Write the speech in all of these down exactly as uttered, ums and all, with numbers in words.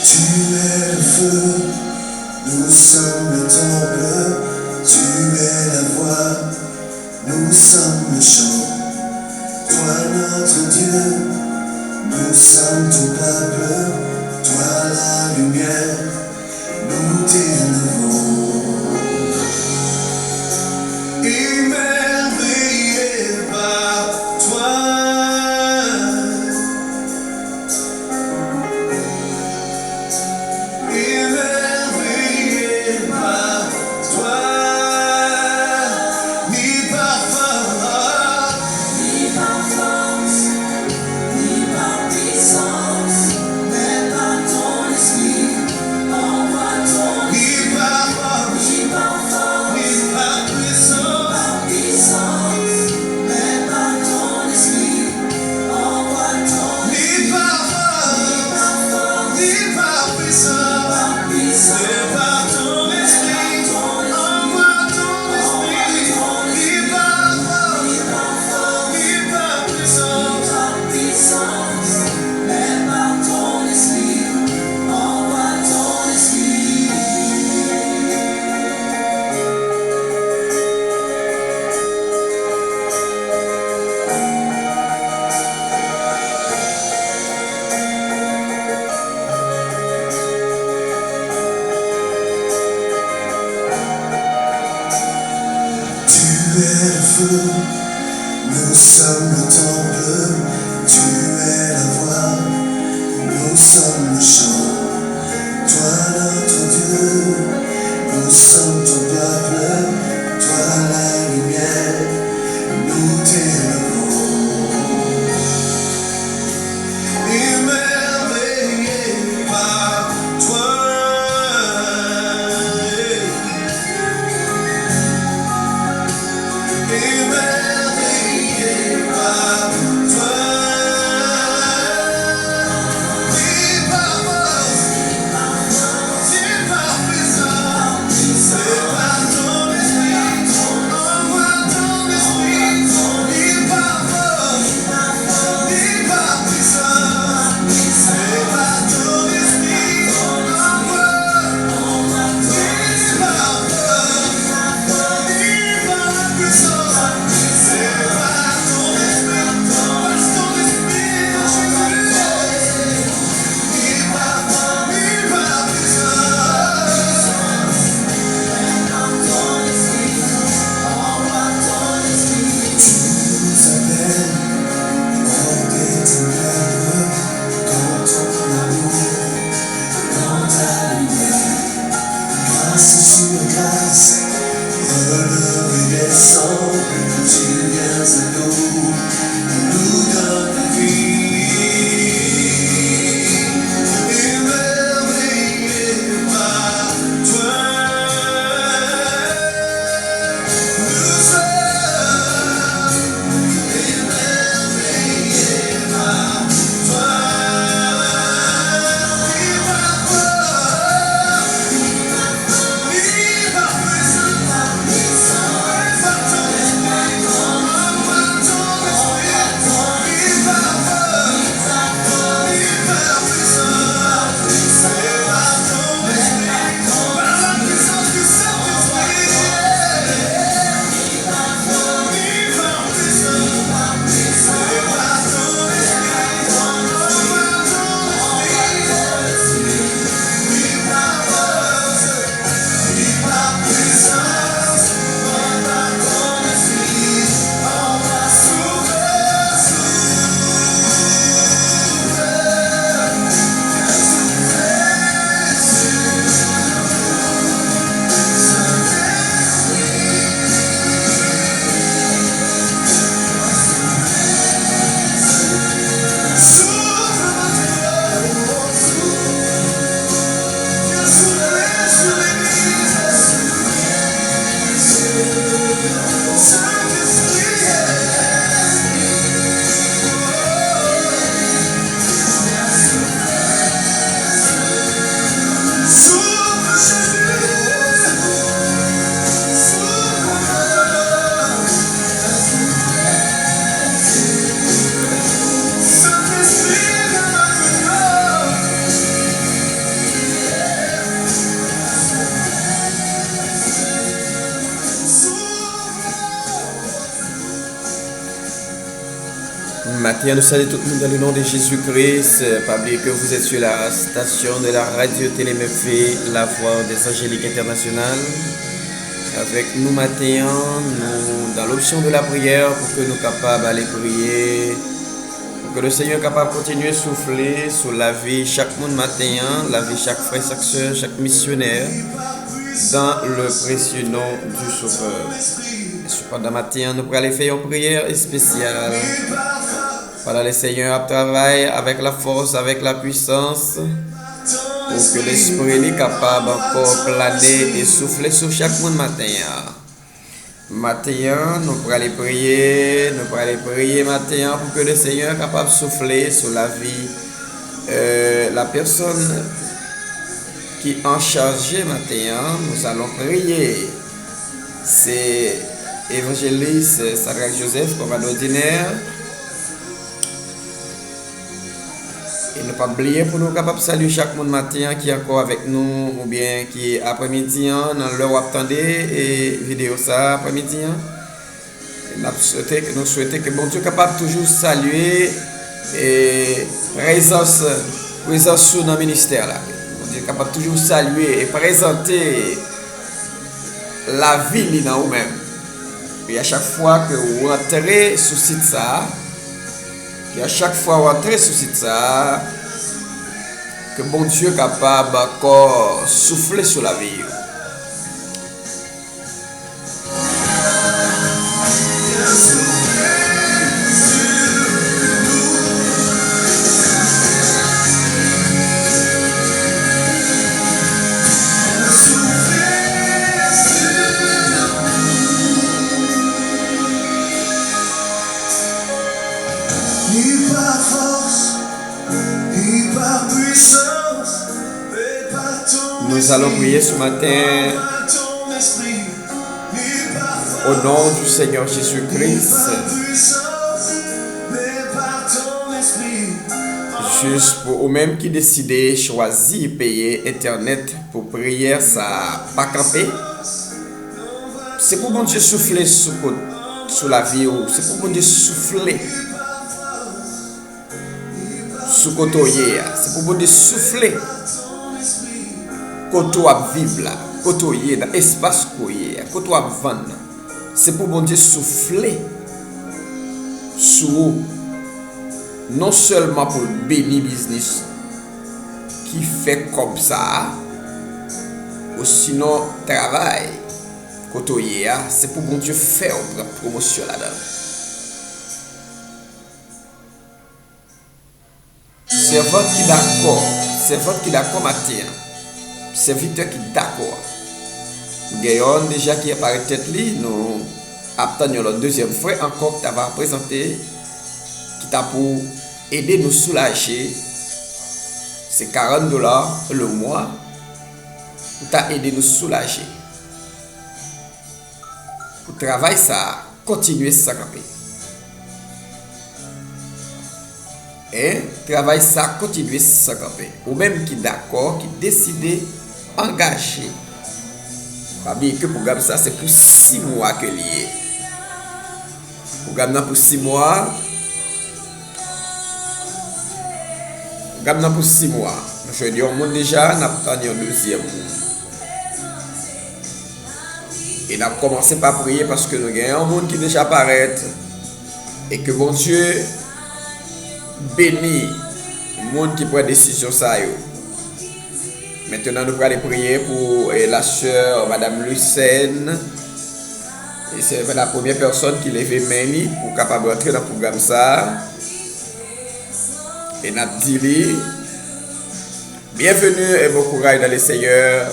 Tu es le feu, nous sommes le temple, tu es la voix, nous sommes le chant. Toi notre Dieu, nous sommes ton peuple, toi la lumière, nous t'élevons. Émerveillé par toi. Émerveillé par toi, ni par force, ni par force, ni par puissance, mais par ton esprit, envoie ton esprit, ni par force, ni par force, ni par puissance, ni par puissance, mais par ton esprit. Ni par force, ni par puissance, mais par ton esprit. Envoie ton esprit. Ni par force, ni par puissance, mais par ton esprit. Envoie ton esprit. Tu es le feu, nous sommes le temple, tu es la voix, nous sommes le chant. Toi notre Dieu, nous sommes ton peuple, toi la lumière, nous t'élevons. Émerveillé par toi, émerveillé par toi. Maten an, nou salye tout moun dans le nom de Jésus-Christ. Euh, pas oublier que vous êtes sur la station de la radio Télé Mephi, la voix des Angéliques Internationales. Avèk nou maten an, nou dans l'option de la prière pou ke nou kapab ale priye, pou ke le Seigneur kapab kontinye soufle sou lavi chak moun maten an, lavi chak frè, chak sè, chak misyonè, dans le précieux nom du Sauveur. Sepandan, maten an, nou prale fè yon priyè espesyal. Pandan le Seigneur ap travay avèk la fòs, avèk la pwisans, pou ke Lespri li kapab ankò plane e soufle sou chak moun maten an. Maten an, nou prale priye, nou prale priye maten an pou ke le Seigneur kapab soufle sou lavi, euh, la personne qui en charge maten an. Nous allons prier. Se Evanjelis Sadrac Joseph, kòm a dòdinè. E nou p ap bliye pou nou kapab salye chak moun maten an ki ankò avèk nou, oubyen ki aprèmidi an, nan lè w ap tande, e, videyo sa a aprèmidi an. E n ap swete, nou swete ke Bondye kapab toujou salye, e, prezans, prezans ou nan ministè la. Bondye kapab toujou salye e prezante lavi li nan ou menm. E a chak fwa ke ou antre sou sit sa a, ke a chak fwa ou antre sou sit sa a, ke Bondye kapab ankò soufle sou lavi ou. Nous allons prier ce matin au nom du Seigneur Jésus-Christ. Jis pou ou menm ki deside chwazi peye entènèt pou priyè sa a pa kanpe, se pou Bondye soufle sou kot, sou lavi w, se pou Bondye soufle sou kote w ye a. Se pou Bondye soufle kote w ap viv la, kote w ye, nan espas ke w ye a, kote w ap vann nan. Se pou Bondye soufle sou ou, non sèlman pou l beni biznis ki fè kòb sa a, osinon travay kote w ye a, se pou Bondye fè w pran pwomosyon ladan l. Sèvant ki dakò, sèvant ki dakò maten an, sèvitè ki dakò a. Gen yonn deja ki aparèt tèt li, nou ap tann yon lòt dezyèm frè ankò ki ta va prezante, ki ta pou ede nou soulaje. Se karant dola le mwa pou ta ede nou soulaje. Pou travay sa a kontinye san kanpe. E travay sa a kontinye san kanpe. Ou menm ki dakò, ki deside angaje. Pa bliye ke pwogram sa a se pou sis mwa ke li ye. Pwogram nan pou sis mwa. Pwogram nan pou sis mwa. Nou jwenn yon moun deja, n ap tann yon dezyèm moun. E n ap kòmanse pa priye paske nou gen yon moun ki deja parèt. E ke Bondye beni moun ki pran desizyon sa yo. Mentnan, nou prale priye pou, eh, la sè, Madam Lucène. E se la premyè pèsòn ki leve men li pou kapab rantre nan pwogram sa a. E n ap di li, bienvenue et bon courage dans le Seigneur.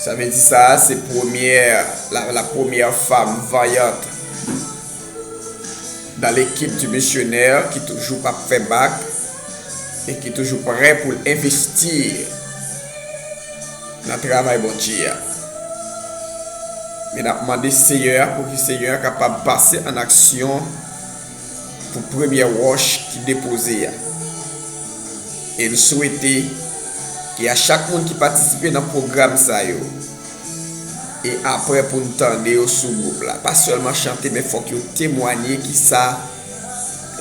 Sa vle di sa, se premyè, la, la première femme vaillante dans l'équipe du missionnaire ki toujou p ap fè bak e ki toujou prè pou l envesti nan travay Bondye a. Men n ap mande Seyè a pou ki Seyè a kapab pase an aksyon pou premyè wòch ki depoze a. E n swete ke a chak moun ki patisipe nan pwogram sa yo, e apre pou n tande yo sou gwoup la, pa sèlman chante, men fòk yo temwanye kisa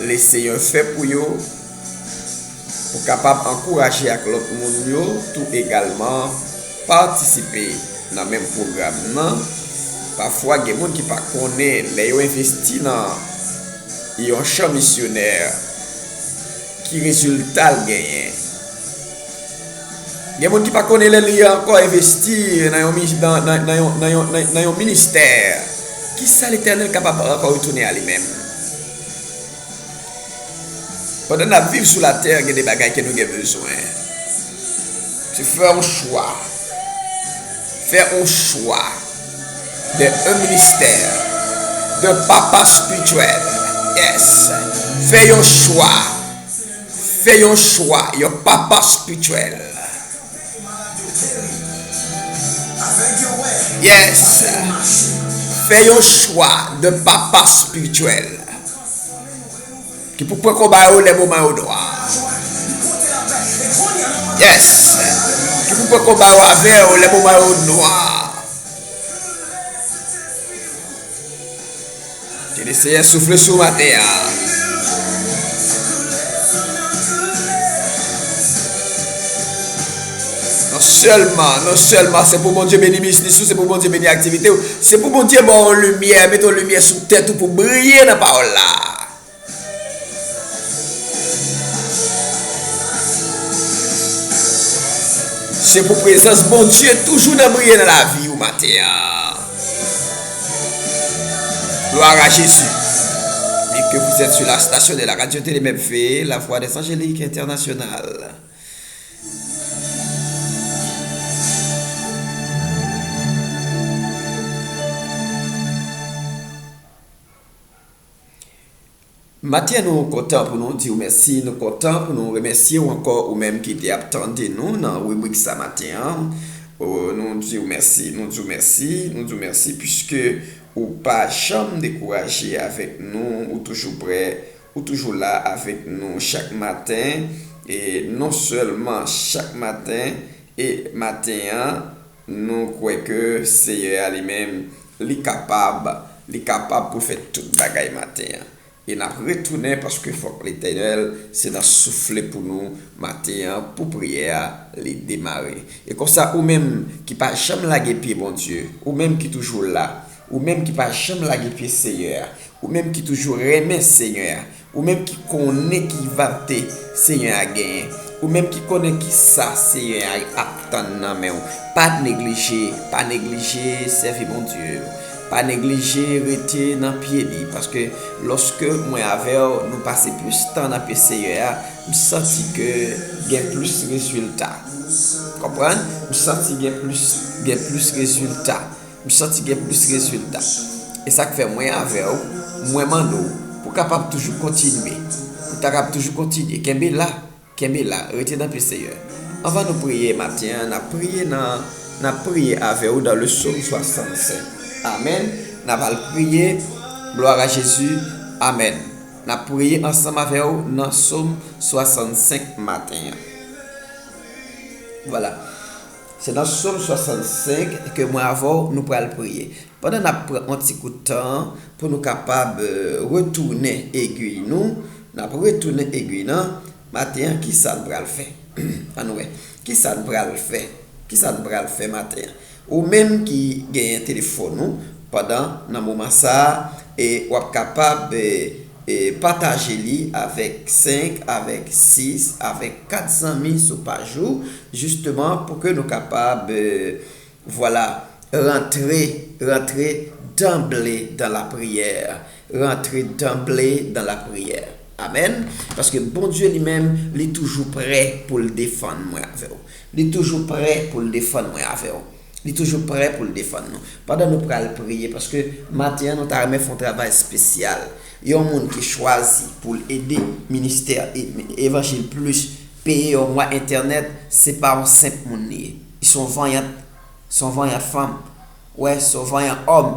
le Senyè fè pou yo, pou kapab ankouraje ak lòt moun yo tou egalman patisipe nan menm pwogram nan. Pafwa, gen moun ki pa konnen lè yo envesti nan yon chan misyonè, ki rezilta l genyen. Gen moun ki pa konnen lè li ankò envesti nan yon, mi- nan, nan, nan yon, nan yon, nan, nan yon ministè, ki sa Letènèl kapab ankò retounen a li menm. Pandan n ap viv sou latè, gen de bagay ke nou gen bezwen. Se fè yon chwa. Fè yon chwa de yon ministè, de papa spirityèl. Yes. Fè yon chwa. Fè yon chwa, yon papa spirityèl. Yes. Fè yon chwa de papa spirityèl. Ki pou pran konba yo lè moman yo nwa. Yes. Ki pou pran konba yo avè yo lè moman yo nwa. Ke le Senyè soufle sou maten an. Non sèlman, non sèlman se pou Bondye beni biznis ou, se pou Bondye beni aktivite w, se pou Bondye ba w limyè, mete w limyè sou tèt ou pou briye nan pawòl la. Se pou prezans Bondye toujou nan briye nan lavi ou maten an. Gloire à Jésus. Et que vous êtes sur la station de la radio télé M F V, la voix des Angéliques Internationales. Maten an, nou kontan pou nou di w mèsi, nou kontan pou nou remèsye w ankò, ou menm ki te ap tande nou nan ribrik sa maten an. O, nou di w mèsi, nou di w mèsi, nou di w mèsi, piske ou pa janm dekouraje avèk nou, ou toujou prè, ou toujou la avèk nou chak maten. E non sèlman chak maten, e maten an, nou kwè ke Seyè a li menm, li kapab, li kapab pou l fè tout bagay maten an. E n ap retounen paske fòk Letènèl se nan soufle pou nou maten an, pou priyè a li demare. E konsa, ou menm ki pa janm lage pye Bondye, ou menm ki toujou la, ou menm ki pa janm lage pye Seyè a, ou menm ki toujou renmen Seyè a, ou menm ki konnen ki valè Seyè a genyen, ou menm ki konnen ki sa Seyè a ap tann nan men w, pa neglije, pa neglije sèvi Bondye. Pa neglije rete nan pye li, paske lòske mwen avè w, nou pase plis tan nan pye Seyè a, m santi ke gen plis rezilta. Konprann? M santi gen plis, gen plis rezilta. M santi gen plis rezilta. E sa k fè mwen avè w, mwen mande w pou w kapab toujou kontinye. Pou w ta kab toujou kontinye. Kenbe la. Kenbe la, rete nan pye Seyè. Anvan nou priye maten an, n ap priye nan, n ap priye avè w dans le psaume soixante-cinq. Amèn. N ap al priye. Gloire à Jésus. Amèn. N ap priye ansanm avè w nan psaume soixante-cinq maten an. Vwala. Se nan psaume soixante-cinq ke mwen avè w nou pral priye. Pandan n ap pran yon ti kout tan pou nou kapab, eh, retounen egiy nou, n ap retounen egiy nan maten an, ki sa n pral fè? Ann wè, ki sa n pral fè? Ki sa n pral fè maten an? Ou menm ki genyen telefòn ou, pandan nan moman sa a, e w ap kapab, eh, eh, pataje li avèk senk, avèk sis, avèk kat zanmi sou paj ou, jisteman pou ke nou kapab, eh, vwala, rantre, rantre danble dans la prière. Rantre danble dans la prière. Amèn. Paske Bondye li menm, li toujou prè pou l defann mwen avè w. Li toujou prè pou l defann mwen avè w. Li toujou prè pou l defann nou. Pandan nou pral priye, paske maten an nou ta renmen fè yon travay espesyal. Yon moun ki chwazi pou l ede ministè e-, Evanjil Plis, peye yon mwa entènèt, se pa yon senp moun li ye. Li se yon vanyant, se yon vanyant fanm. Wè, se yon vanyan òm.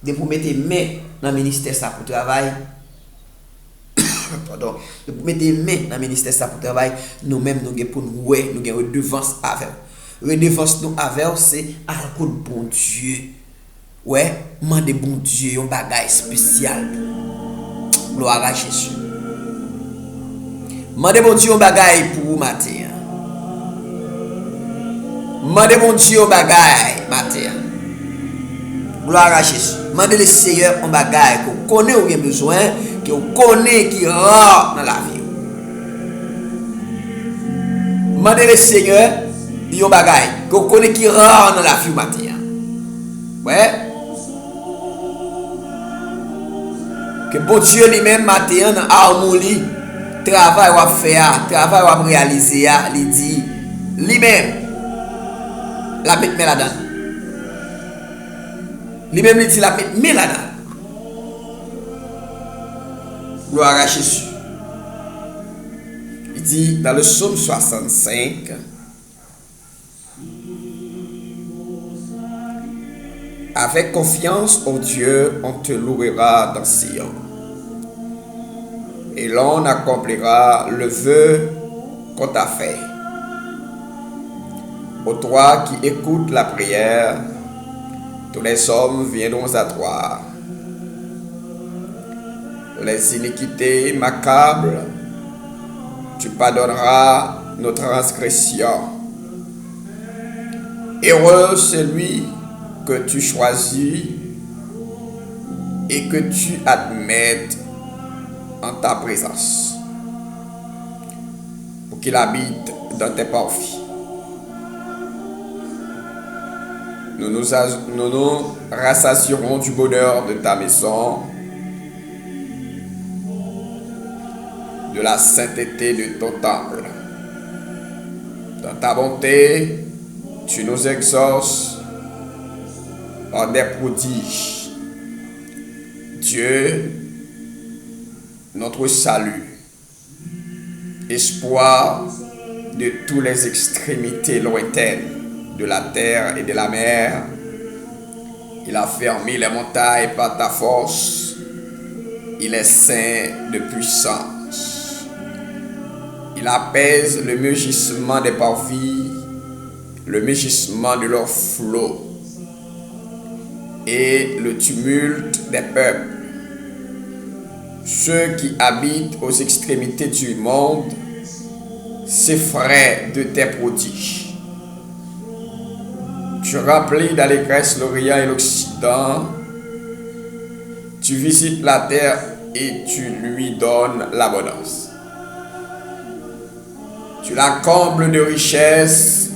Depi w mete men nan ministè sa pou travay, padon, depi w mete men nan ministè sa pou travay, nou menm nou gen pou n wè, nou gen redevans avè w. Redevans nou avè w, se al kot Bondye. Wè, mande Bondye yon bagay espesyal pou ou. Gloire à Jésus. Mande Bondye yon bagay pou ou maten an. Mande Bondye yon bagay maten an. Gloire à Jésus. Mande Lesenyè yon bagay ke w konnen ou gen bezwen, ke w konnen ki ra nan lavi w. Mande Lesenyè yon bagay ke w konnen ki ra nan lavi w maten an. Wè. Ke Bondye li menm maten an nan amou li, travay w ap fè a, travay w ap reyalize a, li di, li menm, l ap met men ladan l. Li menm li di l ap met men ladan l. Gloire à Jésus. Li di dans le psaume soixante-cinq, avec confiance au Dieu, on te louera dans Sion, et l'on accomplira le vœu qu'on t'a fait. Ô toi qui écoutes la prière, tous les hommes viendront à toi. Les iniquités m'accablent, tu pardonneras nos transgressions. Heureux celui que tu choisis et que tu admettes en ta présence, pour qu'il habite dans tes parvis. Nous nous, as- nous nous rassasierons du bonheur de ta maison, de la sainteté de ton temple. Dans ta bonté, tu nous exauces par des prodiges. Dieu, notre salut, espoir de toutes les extrémités lointaines de la terre et de la mer. Il a fermé les montagnes par ta force. Il est saint de puissance. Il apaise le mugissement des parvis, le mugissement de leurs flots et le tumulte des peuples. Ceux qui habitent aux extrémités du monde s'effraient de tes prodiges. Tu remplis d'allégresse l'Orient et l'Occident. Tu visites la terre et tu lui donnes l'abondance. Tu la combles de richesses,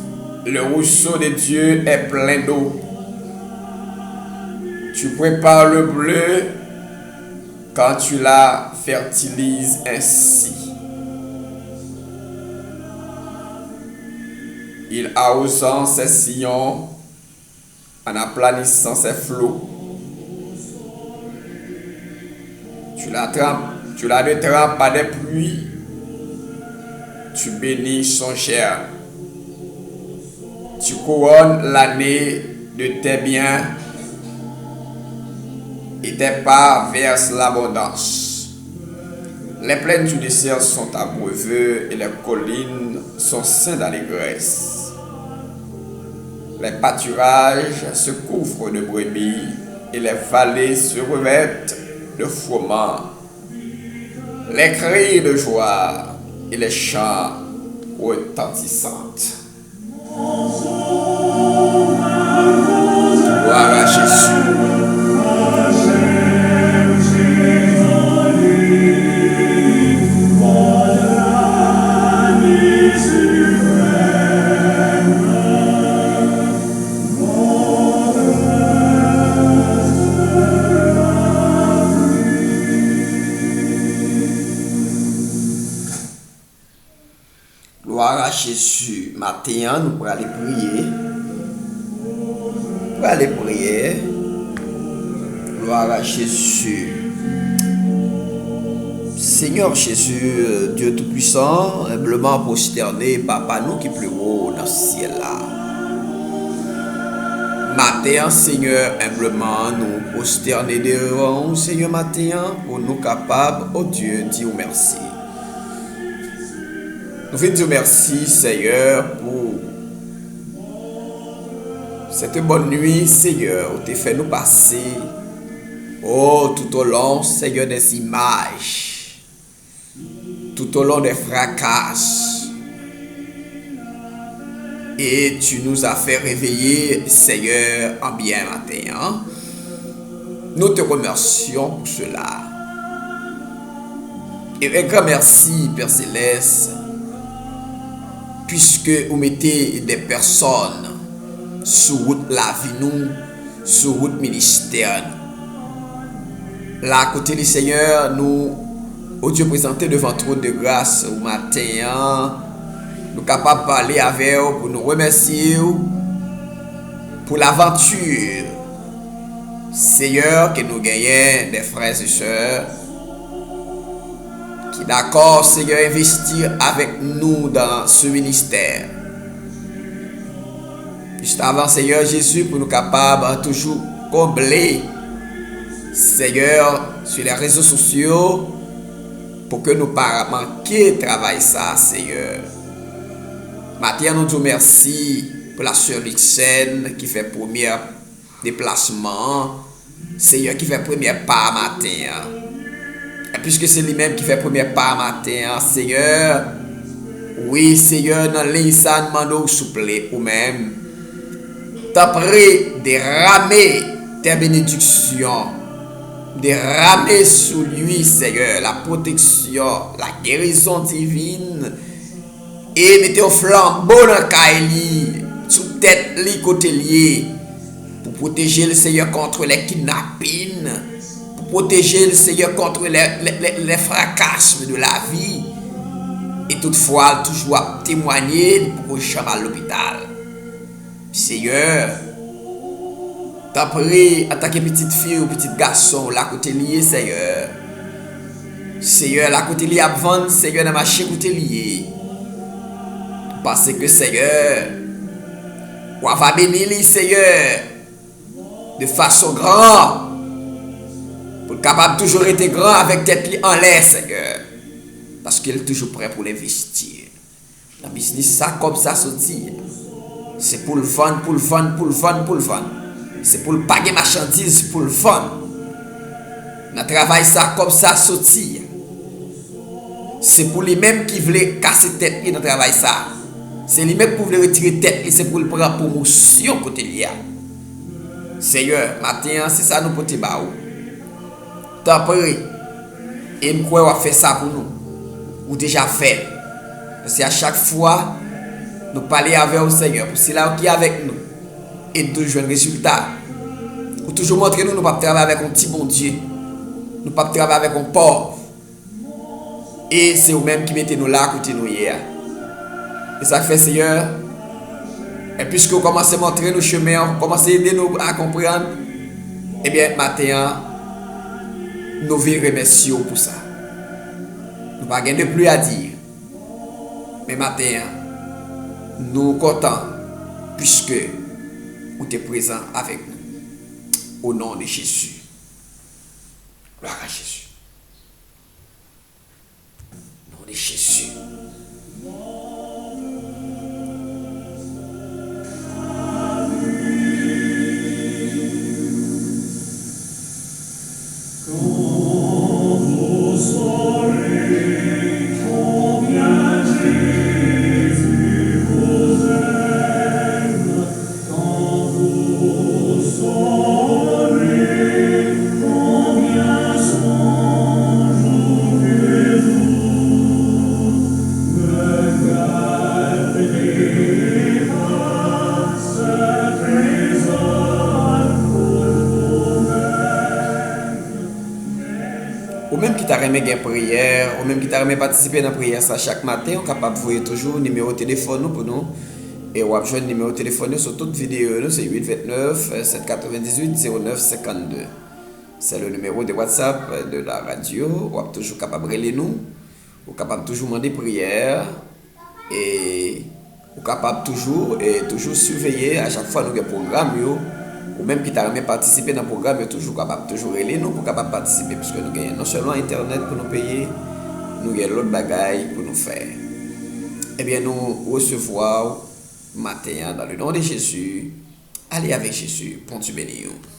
le ruisseau de Dieu est plein d'eau. Tu prépares le blé quand tu la fertilises ainsi. Il arrosant ses sillons, en aplanissant ses flots. Tu la trempes, tu la détrempes par des pluies, tu bénis son germe. Tu couronnes l'année de tes biens et tes pas versent l'abondance. Les plaines du désert sont abreuvées et les collines sont saintes d'allégresse. Les pâturages se couvrent de brebis et les vallées se revêtent de froment. Les cris de joie et les chants retentissants. Gloire à Jésus. Gloire à Jésus. Maten an, nou prale priye. Nou prale priye. Gloire à Jésus. Seigneur Jésus, Dieu Tout-Puissant, enbleman pwostène, Papa nou ki pi wo nan syèl la. Maten an, Senyè, enbleman, nou pwostène devan ou, Senyè, maten an, pou nou kapab, o Dye, di w mèsi. Nou vin di w mèsi, Senyè, pou cette bonne nuit, Senyè, ou te fè nou pase. O, tout au long, Senyè, des images. tout au long des fracas. Et tu nous as fait réveiller, Seigneur, en bien matin, hein. Nous te remercions pour cela. Et un grand merci, Père Céleste, puisque ou mettez des personnes sou wout lavi nou, sou wout ministè nou. La kote li, Senyè, nou, o Dye, prezante devan twòn de gras ou maten an. Nou kapab pale avè w pou nou remèsye w pou lavanti, Senyè, ke nou genyen de frè e sè ki dakò, Senyè, envesti avèk nou dan se ministè. Jis avan, Senyè Jezi, pou nou kapab toujou konble, Senyè, sou lè rezo sosyo, pou ke nou pa manke travay sa, Senyè. Maten an, nou di w mèsi pou la sè Luxène ki fè premyè deplasman an, Senyè, ki fè premyè pa a maten an. E piske se li menm ki fè premyè pa a maten an, Senyè, wi, Senyè, nan liy sa, n mande w souple, ou menm, tanpri, derame tes bénédictions, derame sou li, Senyè, la protection, la guérison divine, e mete yon flanbo nan kay li, sou tèt li, kote l ye, pou pwoteje l, Senyè, kont lè kidnapin, pou pwoteje l, Senyè, kont lè, lè, lè, lè frakasm de lavi. E toutfwa, l toujou ap temwanye, li poko janm al lopital. Senyè, tanpri, antanke pitit fi w, pitit gason w, la kote li ye, Senyè. Senyè, la kote li ap vann, Senyè, nan mache kote li ye. Paske, Senyè, w a va beni li, Senyè, de fason gran, pou l kapab toujou rete gran avèk tèt li anlè, Senyè, paske l toujou prè pou l envesti. Nan biznis sa, kòb sa soti a, se pou l vann, pou l vann, pou l vann, pou l vann. Se pou l pa gen machandiz pou l vann. Nan travay sa, kòb sa soti a, se pou li menm ki vle kase tèt li nan travay sa. Se li menm pou vle retire tèt li, se pou l pran pwomosyon kote li a. Senyè, maten an, se sa nou pote ba ou. Tanpri, e m kwè w ap fè sa pou nou. Ou deja fè l. Paske a chak fwa nou pale avè w, Senyè, pou sila ki avèk nou, e n toujou jwenn rezilta. Ou toujou montre nou nou p ap travay avèk yon ti Bondye. Nou p ap travay avèk yon pòv. E se ou menm ki mete nou la kote nou ye a. E sa k fè, Senyè, e piske w kòmanse montre nou chemen an, w kòmanse ede nou a konprann, ebyen, maten an, nou vin remèsye w pou sa. Nou pa gen de pli a di, men maten an, nou kontan, piske ou te prezan avèk nou. O non de Jezi. Glwa a Jezi. Non de Jezi. Ou menm ki ta renmen gen priyè, ou menm ki ta renmen patisipe nan priyè sa chak maten, ou kapab voye toujou nimewo telefòn nou pou nou. E w ap jwenn nimewo telefòn yo sou tout videyo nou, se uit vennèf, sèt katrevendizuit, zewo nèf senkannde. C'est le numéro de WhatsApp de la radio. W ap toujou kapab rele nou. Ou kapab toujou mande priyè. E ou kapab toujou, e toujou siveye a chak fwa nou gen pwogram yo. Ou menm ki ta renmen patisipe nan pwogram yo, toujou kapab toujou rele nou pou kapab patisipe, piske nou genyen non sèlman entènèt pou nou peye, nou gen lòt bagay pou nou fè. Ebyen, nou resevwa w maten an, dans le nom de Jésus. Allez avec Jésus. Bondye beni w.